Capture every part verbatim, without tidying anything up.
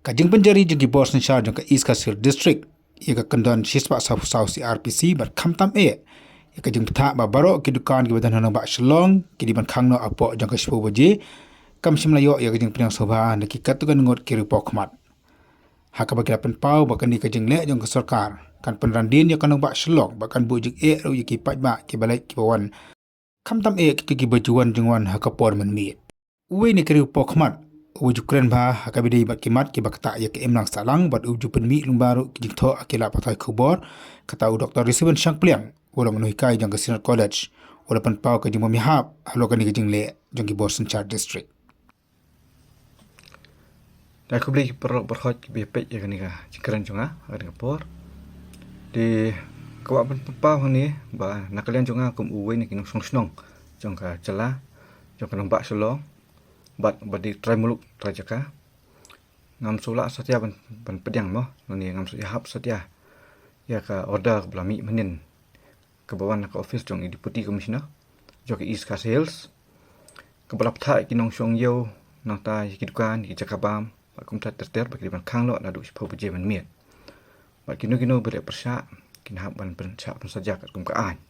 Ka jingpynjari jong ki bor synshar jong ka East Khasi Hills District ïa ka kyndon shispah saw saw C R P C bad khamtam eh ïa ka jingbthah ba baroh ki dukan kiba don ha nongbah Shillong ki dei ban khang noh hapoh jong ka shiphew baje kam shym la ïoh ïa ka jingpynïasoh bha na ki katto katne ngut ki riewpawkhmat. Ha kaba ki la pynpaw ba kane ka jingleh jong ka sorkar kan pynrandien ïa ka nongbah Shillong bad kan buh jingeh ruh ïa ki paidbah kiba leit kiba wan, khamtam eh kito kiba ju wan jingwan ha ka por mynmiet. Uwei na ki riewpawkhmat uba ju kren bha ha kaba ïadei bad ki mat kiba ktah ïa ka imlang sahlang bad uba ju pynmih lyngba ruh ki jingthoh ha ki lad pathai khubor, kata u Doctor Risiban Shangpliang, uba long u nonghikai jong ka Synod College, u la pynpaw ka jingbymïahap halor kane ka jingleh jong ki bor synshar district. Nga khublei ïa ki paralok baroh kiba ïa peit ïa kane ka jingkren jong nga ha kane ka por. Te kwah ban pynpaw hangne ba na ka liang jong nga kum uwei na ki nongshong shnong jong ka jylla, jong ka nongbah Shillong bad ba dei trai muluk trai jaka, ngam shu lah satia ban, ban pdiang mo, lane ngam shu ïahap satia ïa ka order kaba la mih mynhynnin kaba wan na ka office jong i Deputy Commissioner jong ka East Khasi Hills, kaba la bthah ïa ki nongshong ïew, nangta ïa ki dukan, ïa ki jaka bam bad kumta ter ter ba ki dei ban khang noh naduh shiphew baje mynmiet. Bad kino kino ba leh pyrshah kin hap ban pynshah pynsaja katkum ka aiñ.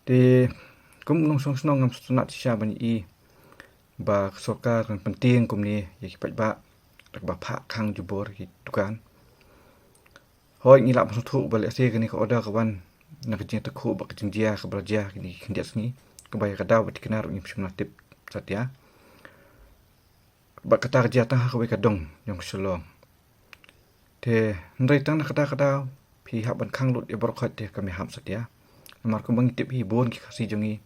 Te kum u nongshong shnong ngam sngewtynnat shisha ban ïohi ba ka sorkar kan pyntieng kumne ïa ki paidbah da kaba phah khang jubor ki dukan. Hooid, ngi lah ban sngewthuh ba lehse kane ka order ka wan na ka jingtakhuh bad ka jingjia kaba la jia kine ki khyndiat sngi, kaba ïa ka daw ba thikna ruh ngim shym la tip satia. Bad kata ka jia tang ha kawei ka dong jong ka Shillong. Te hynrei tang na kata ka daw phi hap ban khang lut ïa baroh khoit te kam ïahap satia. Namar kumba ngi tip hi, bun ki Khasi jong ngi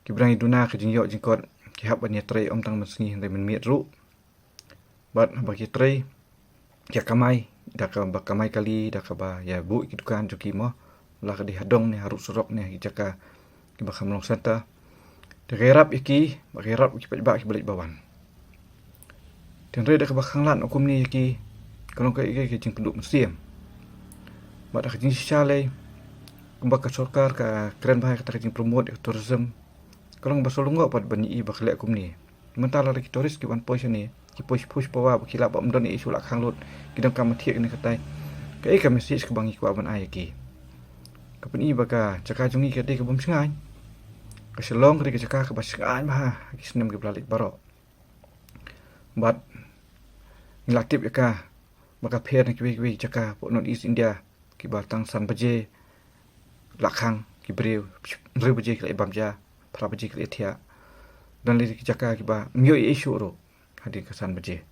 kiba dang ïa duna ka jingïoh jingkot ki hap ban ïatrei ym tang mynsngi hynrei mynmiet ruh. Bad haba ki trei, ki ïa kamai da kaba kamai kali, da kaba ïa buh ki dukan jong ki mo, la ka dei ha dong ne harud surok ne ki jaka kiba kham long centre. Te ka ïarap ïa ki, bad ka ïarap ïa ki paidbah kiba leit ba wan. Te hynrei da kaba khanglad noh kumne ïa ki, ka long kaei kaei ka jingpynduh mynsiem. Bad da ka jingshisha lei, kumba ka sorkar ka kren bha ïa kata ka jingpromote ïa ka tourism, ka long ba shu lyngngoh pat ban ïohi ba ka leh kumne. Mynta lada ki tourist ki wan poi shane, ki poi shiphew shiphew ba ki lah bym don ei ei shuh, lah khang lut, ki donkam ban thiah kane katai. Kaei ka message kaba ngi kwah ban ai ïa ki? Ka pyni ba ka jaka jong ngi ka dei ka bym shngaiñ. Ka Shillong ka dei ka jaka kaba shngaiñ bha ha ki snem kiba la leit baroh. Bad ngi la tip ïa ka ba ka pher na kiwei kiwei ki jaka hapoh North East India, kiba tang san baje la khang ki briew, hynriew baje ki la ïa bam ja, phra baje ki la ïa thiah. Don lei ki jaka kiba ym ïoh ei ei shuh ruh hadien ka san baje.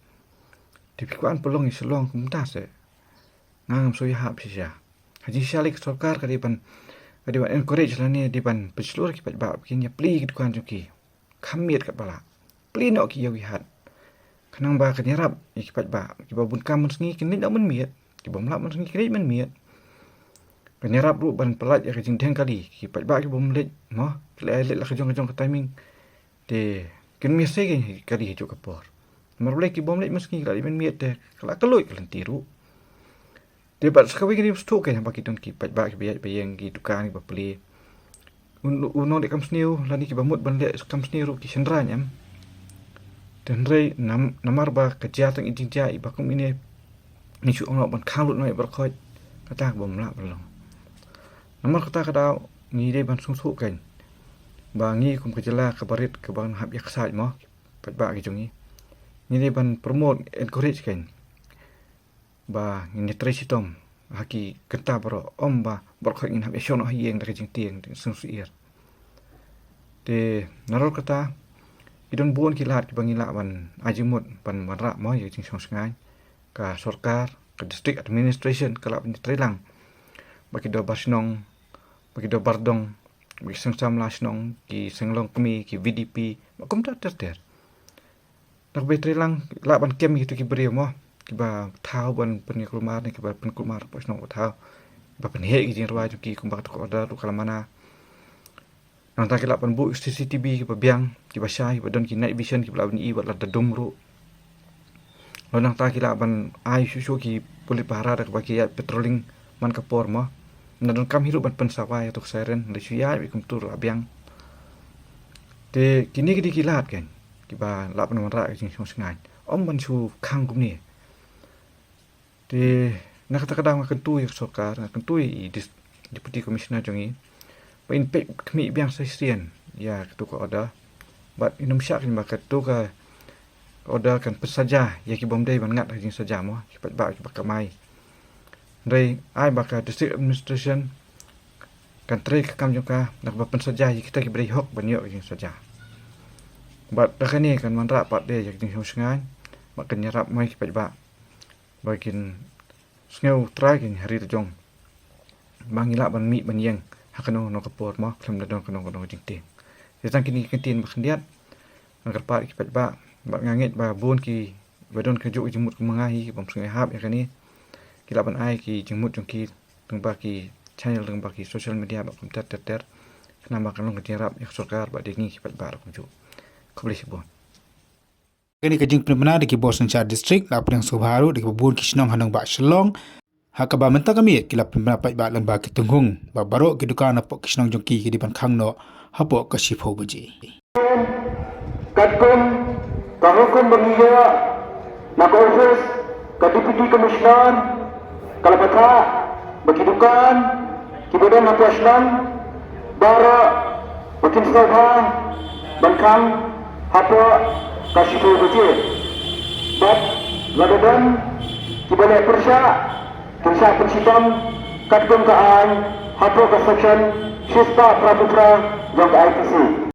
Te phi kwah ban pynlong ïa Shillong kumta se? Nga ngam shu ïahap shisha. Ha jingshisha lei ka sorkar ka dei ban, ka dei ban encourage lane dei ban pynshlur ïa ki paidbah ba kin ïa plie ïa ki dukan jong ki. Kham miet katba lah. Plie noh ki ïew ki hat. Khnang ba kan ïarap ïa ki paidbah, kiba bun kam mynsngi kin leit noh mynmiet, kiba ym lah mynmiet kin leit mynmiet. Kan ïarap ruh ban pyllait ïa ka jingdheng kali, ki paidbah kiba bym leit mo, ki leit, leit la ka jong ka jong ka timing. Te kin mih sei kein kali ha juh ka por. Namar balei kiba bym leit mynsngi ki la leit mynmiet te ka la kylluid ka lynti ruh. Te bad sa kawei ka dei ban sngewthuh kein haba ki don ki paidbah kiba ïaid ba ïeng, ki dukan kiba plie. U, u nongleh kam sniew lane kiba mut ban leh kam sniew ruh ki shynrang, em. Te hynrei nam-, namar ba ka jia tang i jingjia iba kum ine, ngi shu ong noh ban khang lut noh ïa baroh khoit, kata kaba ym lah ban long. Namar kata ka daw ngi dei ban sngewthuh kein ba ngi kum ka jylla kaba rit, kaba nang hap ïa ka sait mo, paidbah ki jong ngi, ngi dei ban promote, encourage kein ba ngin ïa trei shitom ha ki kynta baroh, ym ba baroh khoit ngin hap ïa shong noh ha ïing da ka jingtieng, da ka jingsngewsyier. Te nalor kata, ki don bun ki lad kiba ngi lah ban ai jingmut ban wanrah mo ïa ka jingshong shngaiñ. Ka sorkar, ka district administration ka lah ban ïa trei lang bad ki dorbar shnong, bad ki dorbar dong, bad ki seng samla shnong, ki seng longkmie, ki V D P, bad kumta ter ter. Da kaba ïa trei lang lah ban kem ïa kito ki briew mo, kiba thaw ban pynïakulmar ne kiba pynkulmar hapoh shnong hapoh thaw, ba pynheh ïa ki jingrwai jong ki, kumba kato ka order ruh ka la mana. Nangta ki lah ban buh C C T V kiba biang, kiba shai, kiba don ki night vision, kiba lah ban ïohi wat lada dum ruh. Lane nangta ki lah ban ai shuh shuh ki pulit pahara da kaba ki ïaid patrolling man ka por mo. Ym donkam hi ruh ban pynsawa ïa kato ka siren, lada shu ïaid beit kumto ruh la biang. Te kine ki dei ki lad kein kiba lah ban wanrah ka jingshong shngaiñ. ym ban shu khang kumne. Te na kata ka daw nga kyntu ïa ka sorkar, nga kyntu ïa i dis-, Deputy Commissioner jong ngi ba in peit khmih biang sa shisien ïa katu ka order. Bad in ym shah kein ba katu ka order kan pynsaja ïa ki bym dei ban ngat ha jingsaja mo, ki paidbah kiba kamai. Hynrei ai ba ka District Administration kan trei ka kam jong ka na kaba pynsaja ïa kita kiba dei hok ban ïoh ka jingsaja. Bad da kane kan wanrah pat de ïa ka jingsngewsynei, ba kan ïarap mo ïa ki paidbah ba kin sngew trai kin ha ri la jong ba ngi lah ban mih ban ïeng ha kano kano ka por mo, khlem da don kano kano ka jingtieng. Te tang kine ki kyntien ba khyndiat, nga kyrpad ïa ki paidbah, bad nga ngeit ba bun kiba don kajuh ka jingmut kum ma nga hi, ki bym sngewhap ïa kane, ki lah ban ai ki jingmut jong ki lyngba ki channel, lyngba ki social media bad kumta ter ter ter, khnang ba kan long ka jingïarap ïa ka sorkar bad ïa ngi ki paidbah ruh kumjuh. Khublei shibun. Kane ka jingpynbna da ki bor synshar district la pdiang sngewbha ruh da kiba bun ki shnong ha nongbah Shillong, ha kaba mynta ka miet ki la pynbna paidbah lyngba ki tynghung ba baroh ki dukan hapoh ki shnong jong ki ki dei ban khang noh hapoh ka shiphew baje. Katkum ka hukum ba ngi ïoh na ka office ka Deputy Commissioner, ka la batai ba ki dukan kiba don hapoh shnong baroh ba kin sngewbha ban khang hapoh ka shiphew baje. Bad lada don kiba leh pyrshah, kin shah pynshitom katkum ka aiñ hapoh ka section shispah phra phew phra jong ka I P C.